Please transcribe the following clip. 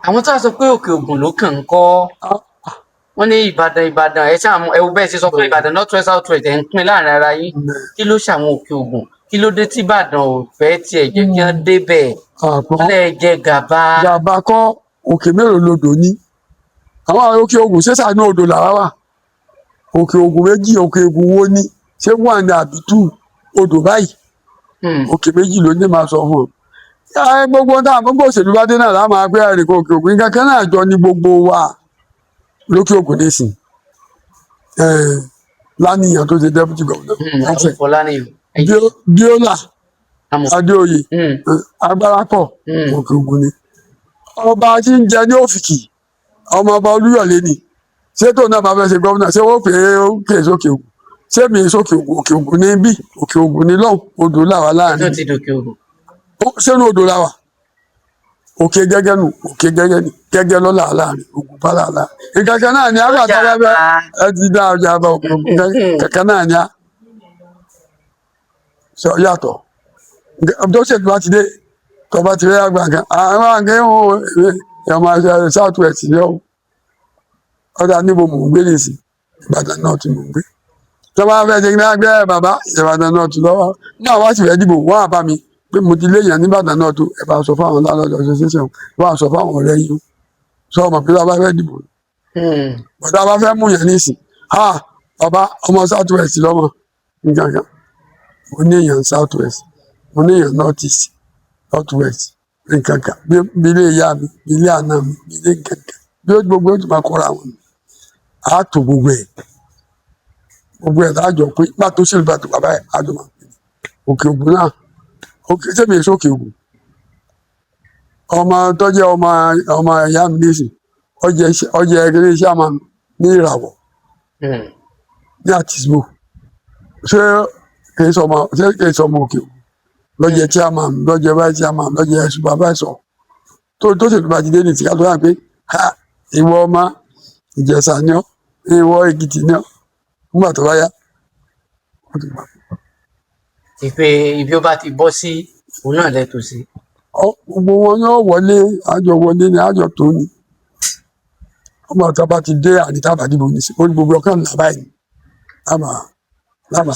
Àwọn tó wá sọ pé Òkè Ògùn ló kàn ń kọ́, wọ́n ní Ìbàdàn, Ìbàdàn, ẹ ṣáà ẹ wo bẹ́ẹ̀ ṣe sọ pé Ìbàdàn North West, South West, ẹ̀ ń pín láàrin ara yín. Kí ló ṣàwọn Òkè Ògùn? Kí ló dé tí Ìbàdàn ò fẹ́ tiẹ̀ jẹ́ kí wọ́n débẹ̀? Àpọ́n. Wọ́n lè jẹ gàba. Gàba kọ́. Òkè mélòó lodò ní àwọn Òkè Ògùn? Ṣé sànú odò làwa wà? Òkè Ògùn méjì, Òkè Ògùn wo ni? Ṣé one ní àbí two odò báyìí? Òkè méjì ló ní máa sọ fún ọ. Gbogbo tá gbogbo òṣèlú bá dé náà láà máa pé ẹnìkan Òkè Ògùn nǹkan kan náà jọ ní gbogbo wa lókè Ògùn nísìn. Lánìyàn tó ṣe deputy governor ọ̀fẹ́. Fọláníyàn. Bíọ́lá Àmọ́. Adéoyè, agbára pọ̀. Òkè Ògùn ni ọba tí ń jẹ ní Òfìkì, ọmọ ọba Olúyọ̀lé ni. Ṣé tó náà bá fẹ́ ṣe gómìnà, ṣé wọ́n pè é òkè sókè Ògùn? Ṣé mi sókè Ògùn? Òkè Ògùn ní bí, Òkè Ògùn ní lọ́hùn, odò làwà Tó láàrin. ti dòkè Ògùn. Sínú odò làwà. Òkè gẹ́gẹ́ nù, òkè gẹ́gẹ́ ni, gẹ́gẹ́ lọ́la láàrin Ògùn bá là láàrin. Ìkankan náà ni àgbà tó bá fẹ́ ẹ ti dá ọjà bá Òkè Ògùn kankan náà ni a sọ yàtọ̀ tó ṣètò bá ti dé, tó bá ti fẹ́ àgbà kan àwọn àgbẹ̀ wọn ọmọ South West ni ó ọ̀dà. Níbo mò ń gbé nìsín? Ìbàdàn náà ti mò ń gbé. Tó bá fẹ́ ṣe ní àgbẹ̀ bàbá Ìbàdàn náà ti lọ́wọ́ náà wá sì fẹ́ dìbò, wọ́n á bá mi pé mo ti léèyàn nìbàdàn náà tó ẹ bá sọ fáwọn landlord association, bá sọ fáwọn ọ̀rẹ́ yìí, sọ ọmọ pé tá a bá fẹ́ dìbò, bọ̀dá bá fẹ́ mú yẹn nísìn, ha, bàbá ọmọ South West lọ́mọ nǹkan kan. Mo ní èèyàn South West, mo ní èèyàn North East, North West, nǹkan kan, bí ilé ìyá mi, bí ilé àná mi, bí ilé nǹkan kan, bí ó gbogbo ó ti máa kọ́ra wọn. Á tó gbogbo ẹ̀, gbogbo ẹ̀ lájọ pé nígbà tó ṣèlú bá tó bàbá ẹ̀ á jọ máa pè é. Òkè Ògùn náà, òkè sẹ́mi èso Òkè Ògùn. Ọmọ tó jẹ́ ọmọ ọmọ ìyá mi nísìn, ọjẹ eré iṣẹ́ àmà ní Ìràwọ̀ ní Àtìsbò. Ṣé kìí sọmọ? Ṣé kìí sọmọ Òkè Ògùn? Lọ́jẹ̀ chairman, lọ́jẹ̀ vice chairman, lọ́jẹ̀ supervisor. Tó ṣèlú bá ti dé ní ìtìká tó yà pé ha, ìwọ ọmọ Ìjẹ̀ṣà ni ọ́, ìwọ Èkìtì ni ọ́. Nígbà tó bá yá, wọ́n ti gbà. Ti pé ibi ó bá ti bọ́ sí, òun náà lẹ́tọ̀ọ́ sí. Gbogbo wọn yóò wọlé, àjọ wọlé ni, àjọ tó ni. Ọmọ tó bá ti dé àdìtàbà dìbò ní sí, ó ní gbogbo ọkàn là báyìí lábàá lábàá.